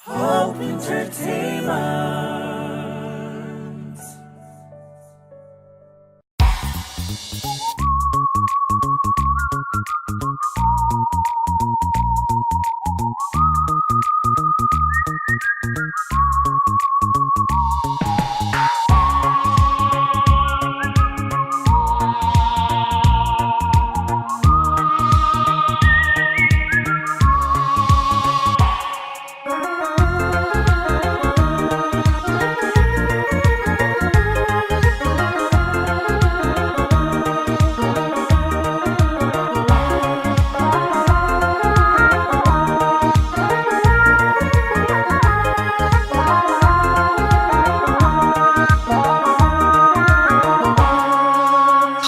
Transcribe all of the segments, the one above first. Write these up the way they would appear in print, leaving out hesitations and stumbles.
Hope Entertainment.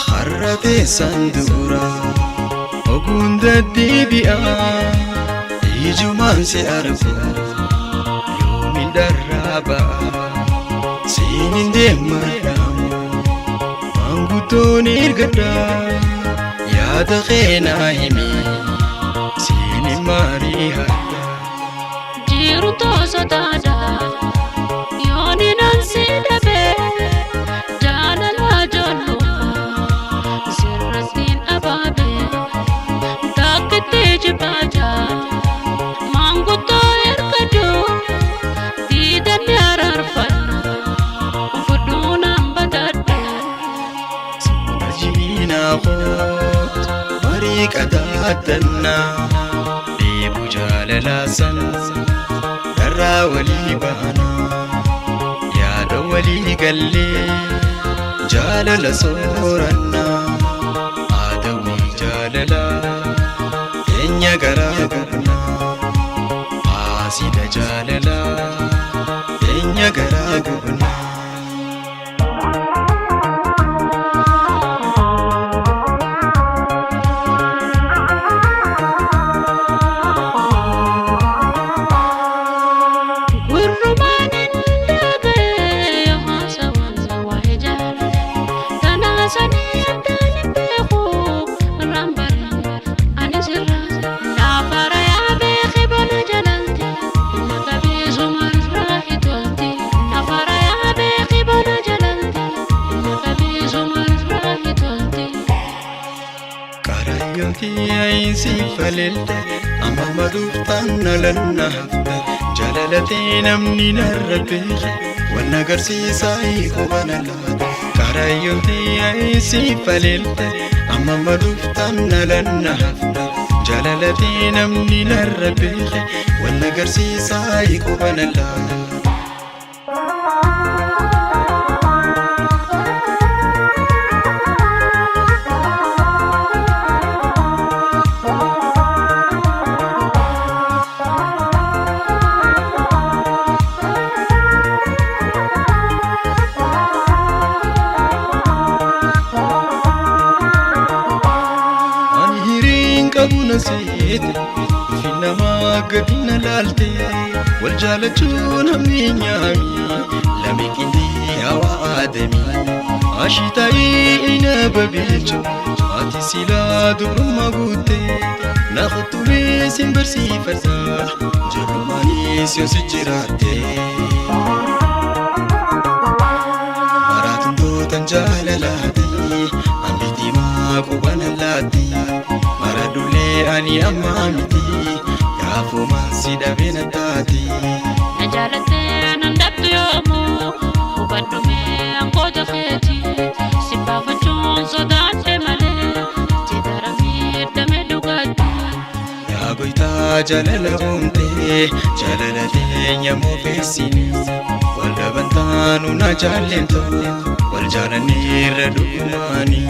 Har'a teessan dubura oguun deddeebi'a, ijumaan si argu yoomin dharraa ba'a. Siin hin deemmadhaamu, maanguddoon ergadha, yaada kee naa himi, siin hin mari'adha. Jiru toosotaadha yooni nan si dhabe, jaalala ijoollummaa sirrattiin abaabe, takkitti jibaaja maanguddoo ergadhu, diidanni araarfanna fudhuu nan badadhu. Jiinaa koot marii qadaadannaa, dheebuu jaalalaa san dharraa walii baanaa, yaada walii gallee jaalala soorannaa, aadawii jaalalaa teenya garaa gubnaa, haasida jaalalaa teenya garaa gubnaa. Gurrumaan hin dhaga'e haasawaan waa'ee jaalala tanaa sanii addaan hin beeku, irraan bara ani sirra laafara yaa beeki bona jalalti inni qabeessuma irraa hitolti, laafara yaa beeki bona jalalti inni qabeessuma irraa hitolti. Qarayyooti ayinsii faleelte, amma maduuftaan nalanna hafte, jalalatee namni narra beeke wanna agarsiisaa qubana laata. Qarayyooti ayinsii faleelte, amma maduuftaan nalanna hafte, jalalatee namni narra beeke wanna agarsiisaa qubana laata. Ani hiriin qabu na seete, dhufi namaa gadi na laalte, wal jaalachuun hammi nyaami lame qindii hawaa aadami ashitaayii ina babeecho, ati silaa dubrummaa guutte na kuttumee sin barsiifadha, ijoollumaanis yoo si jiraatte. Maraatuntootan jaalalaati, hambitiimaa qubana laatti, maradullee ani ammaa miti, gaafumaan si dhabee na taati. Na jaalattee nan dhabdu yoomuu, hubadhumee angoota keeti, si baafachuun sodaadhe malee si daramee damee dhugaatti. Yaa goytaa jaalala uumtee, jaalala teenya moofeessini, wal dhabantaanu na jaallentu, wal jaalanneerra dhugumaani.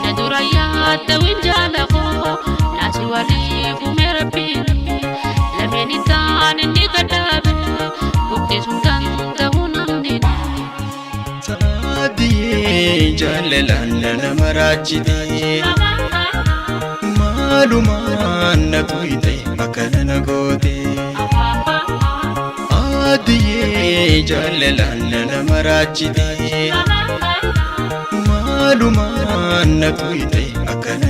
Na dura yaadda jaala koo naasi waliif uume rabbiin, lameen isaan inni gadhaabe buqqisuun danda'u namni. Saadiyee jaalalaan nama raajitee, maalumaan na tuyte akkana na goote. Adiyee jaalalaan nama raajitee, maalumaan na tuyte akkana.